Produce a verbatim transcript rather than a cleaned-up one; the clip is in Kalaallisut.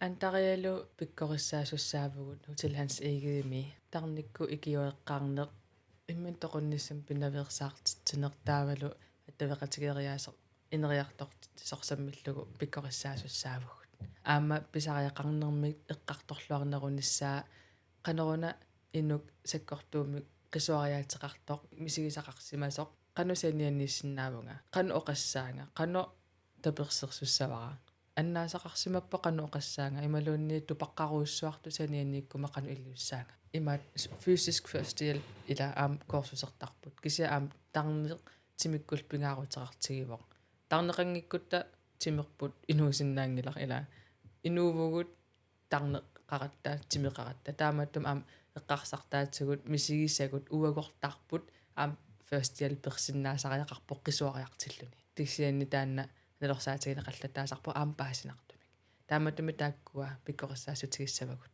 Andarialu pikkorissaasussaavagut Hotel Hans Egedemi. Tarnikkut ikiueqqaarneq imminut toqunnissamut pinaveersaartitsineq taavalu attaveqatigeriaaseq ineriartortitsisoq sammillugu pikkorissaasussaavagut. Aamma pisariaqarnermik eqqartorluarnerunissaa qanoruna inuk sakkortuumik qisuariaateqartoq misigisaqarsimasoq qanoq sanianiissinnaavunga, qanoq oqassaanga, qanoq tapersersussavara. Annaasaqarsimappat qanoq oqassaanga imaluunniit tupaqqarujussuartut sanianiikkuma qanoq iliussaanga. Imaat fysisk førstehjælp ila aamma kursusertarput. Kisianni aamma tarneq timikkullu pingaaruteqartigivoq. Tarneqanngikkutta timerput inuusinnaanngilaq ila. Inuuvugut tarneqaratta, timeqaratta. Taamaattumik aamma eqqarsartaatsigut misigisagut uagortarput aamma førstehjælpersinnaasariaqarpoq qisuariartilluni. Kisianni taanna nalorsaatigineqallataasarpoq aamma paasinartumik. Taamaattumik taakkua pikkorissaassutigissavarput.